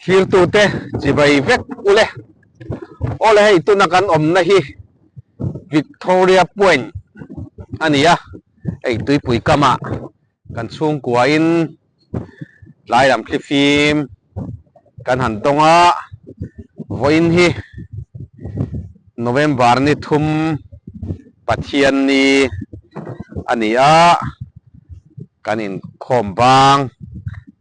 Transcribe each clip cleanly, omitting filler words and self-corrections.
Thirtute chibai vek ule. Awle hei tuna kan awmna hi Victoria Point a ni a, hei tuipui kamah kan chhungkuain tlai lam thlifim kan han dawng a, vawiin hi November ni thum Pathianni a ni a. Kan inkhawm bang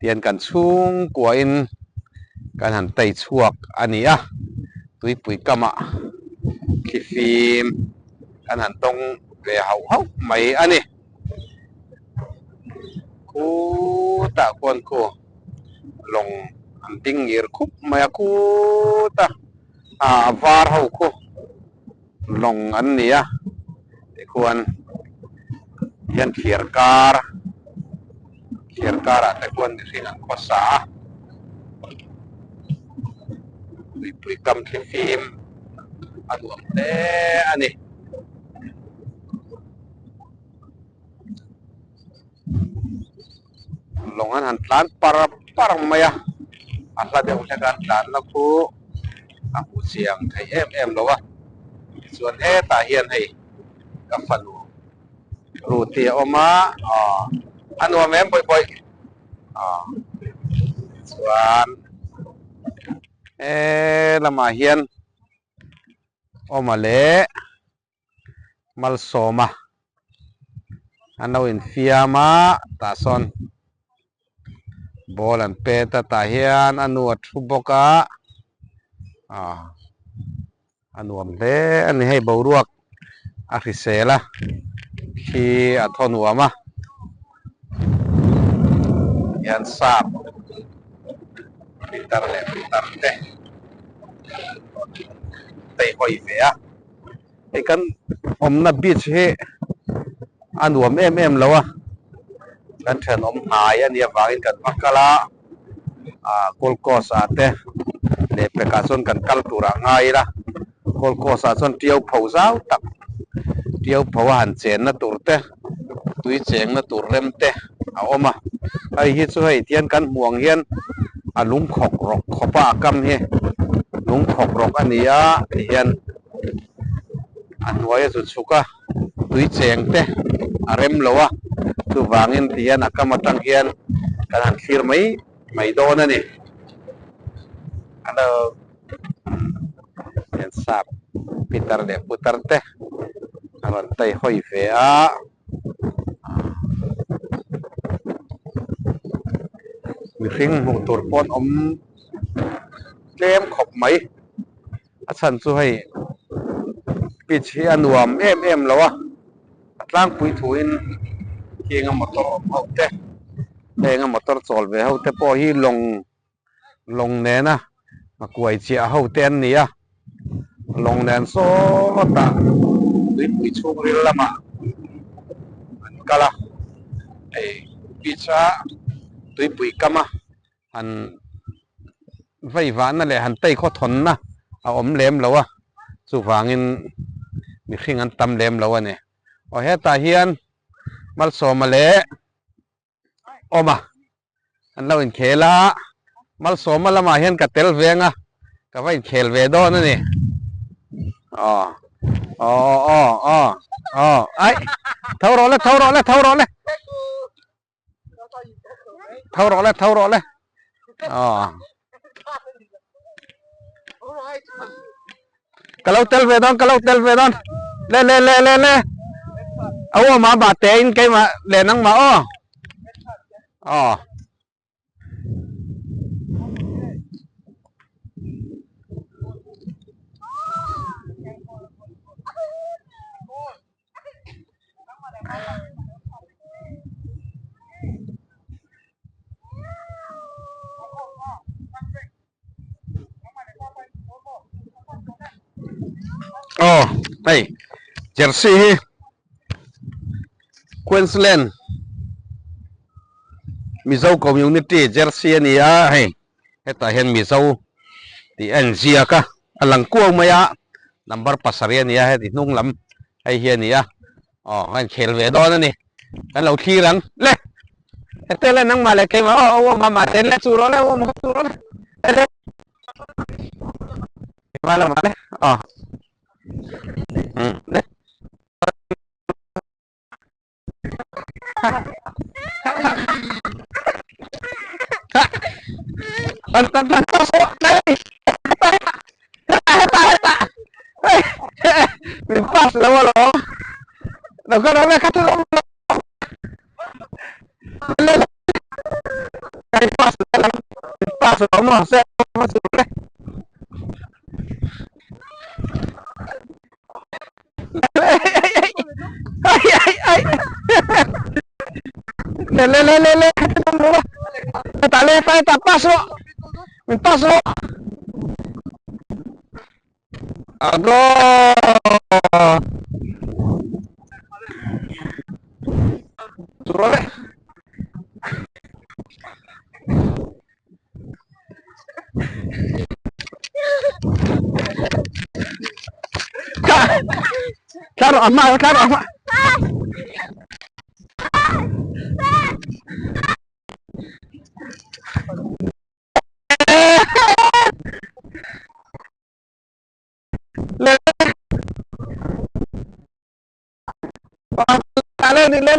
tian kan chhungkuain kan han tei chhuak a ni a, tuipui kamah thlifim kan han tawng ve hauh hauh mai a ni. Khutah khuan khu lawng an ding ngir khup mai a, khutah a var ho khu. Lawng an ni a, tikhuan hian thliar kar thliar karah te khuan mihring an khawsa a, tuipui kam thlifim a nuam hle a ni. Lawng an han tlan par par mai a, a hla deuh hlek a an tlanna khu a hmu chiang thei em em lo a, tichuan hetah hian hei ka fanu Ruti a awm a, aw a nuam em bawih bawih aw tichuan he lamah hian awm a leh. Malsawma an lo infiam a tah sawn ball an pet a tah hian a nu a thu bawk a ah a nuam hle a ni hei boruak a hrisel a khi a thaw nuam a hian sap pitar leh pitar te teihawi ve a. Hei kan awmna beach hi a nuam em em lo a, kan thenawm hnai a nih avangin kan va kal a, ah Gold Coast ah te leh pekah chuan kan kal turah ngai ila, Gold Coast ah chuan tiau pho zau tak tiau pho a han chenna tur te tui chengna tur rem te a awm a, hei hi chu hei tihian kan hmuh ang hian a lungkhawk rawk khawp a a kam hi lungkhawk rawk a ni a tihian. A hnuai a zu chhuk a, tui cheng te a rem lo a, chuvangin ti hian a kam atang hian kan han thlir mai mai dawn a ni. Hello hian sap pitar leh putar te a rawn tei hawi ve a. Mihring hmuh tur pawn awm tlem khawp mai. A chhan chu hei pitch hi a nuam em em lo a, a tlangpui thuin heng a motor awm ho te heng a motor chawl ve ho te pawh hi lawng lawng nena a kuai chiah ho te an ni a, lawng nen sawtah tuipui chhungril lamah an kal a, hei pitch a tuipui kam a han veivahna leh han tei khawthawnna a awm lem lo a, chuvangin mihring an tam lem lo a ni. Aw hetah hian Malsawma leh Awma an lo inkhel a, Malsawma lamah hian ka tel veng a, ka va inkhel ve dawn a ni. Aw aw aw aw aw aih tho rawh le tho rawh le tho rawh le. Tho rawh le tho rawh le aw ka lo tel ve dawn ka lo tel ve dawn le le le le le a u ma ba te in keimah le nangmah aw aw. Aw hei jersey hi Queensland Mizo community jersey a ni a hei hetah hian Mizo tih a inziak a a lang kuau mai a number pasarih a ni a heti hnung lam hei hi a ni a aw a inkhel ve dawn a ni kan lo thlir ang le hete le nangmah leh keimah aw aw mama te le chu rawh le aw mama chu rawh le. Min pass lo alawm. Lo kal lo kha chu Kai pass lo min pass lo maw se ma chu le. Ai ai ai. Le le le le le ta le ta ta pass lo. Min pass lo. A goal! Turun eh. Claro, amma, claro, amma. Le le le le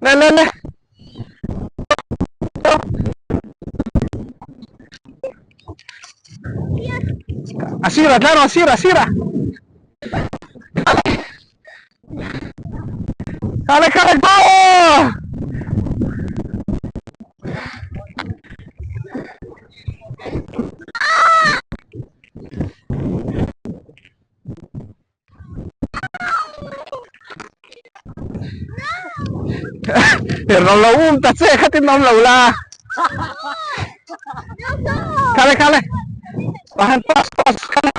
le le le A sirah tlar a sirah sirah Kale kale go! Rawn lo um ta che khatin awm lo la. Kale kale. Pahan pass pass kale.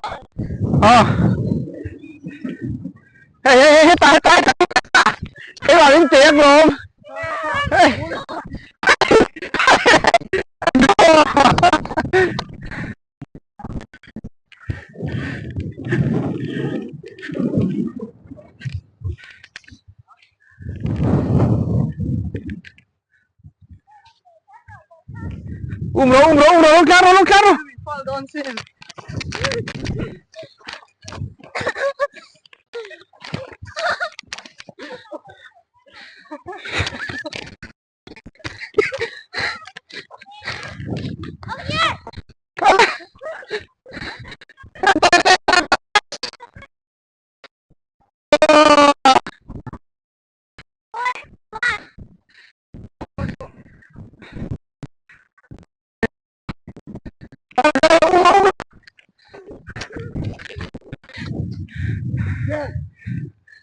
Oh. Hei hei hei heta heta heta heta. Hei wa in te aglom. Hei. Um ro um ro um ro lo tlar ro lo tlar ro.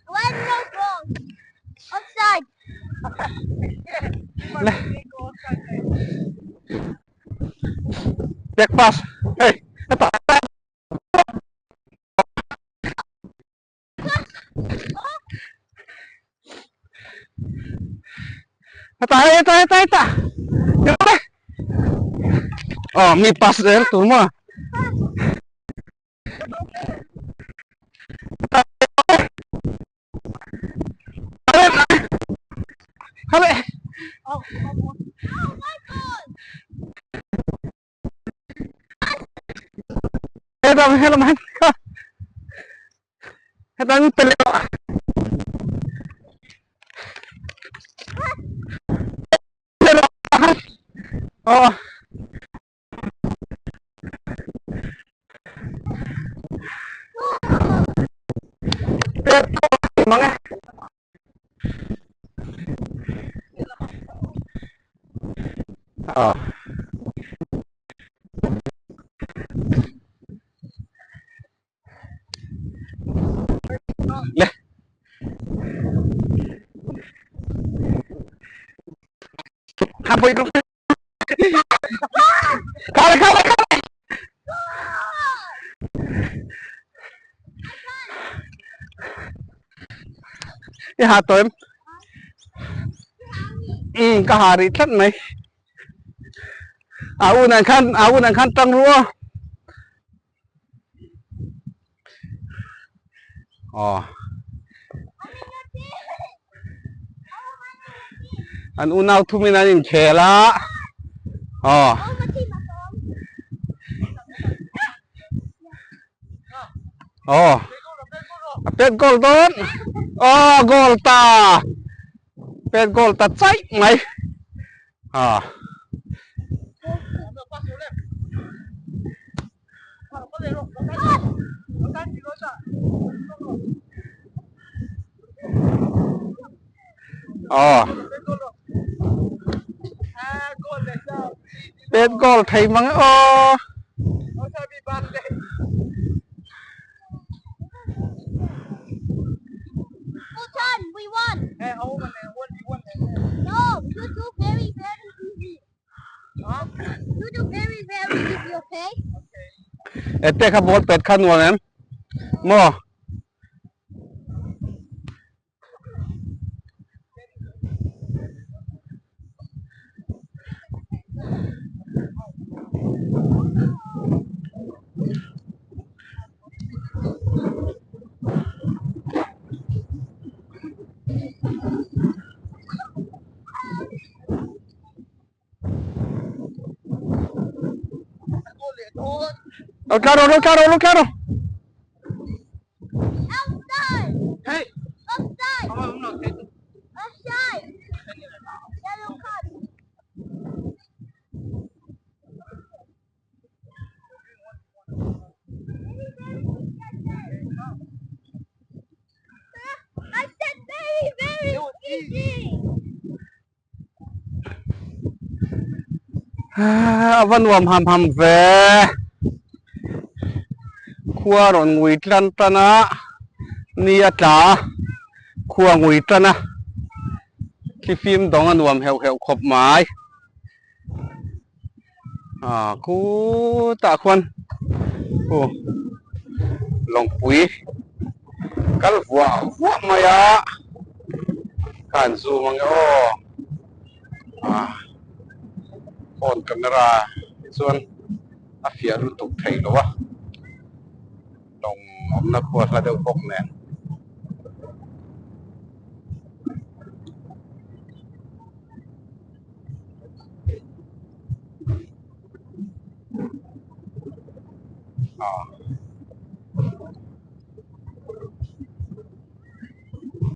One no goal. Offside. Back pass. Hey, hetah. Hetah hetah hetah hetah. Oh, mi pass zel tur maw? Hale. Hetah helam han kha. Hetah ni pele. Oh. Mang e. Oh. Le. Kha pui rum. Khale khale khale. I ha tawh em? Umm ka ha rih tlat mai. A unah khan a unah khan tang ru aw. Aw. An unau thumin an inkhel a. Aw. Aw. A pet goal dawn. Aw goal ta. Pet goal ta chaih mai. Aw. Aw. Pet goal thei mang e aw. Ete kha ball pet kha nuam em maw. Lo tla rawh, lo tla rawh, lo tla rawh. A va nuam ham ham ve khua rawn ngui tan tan a ni a tla a khua ngui tan a thlifim dawng a nuam heuh heuh khawp mai ah khutah khuan aw lawngpui kal vuah vuah mai a khan zoom ang e aw ah phone camera hi chuan a fiah lutuk thei lo a lawng awmna khua hla deuh bawk nen. Ah.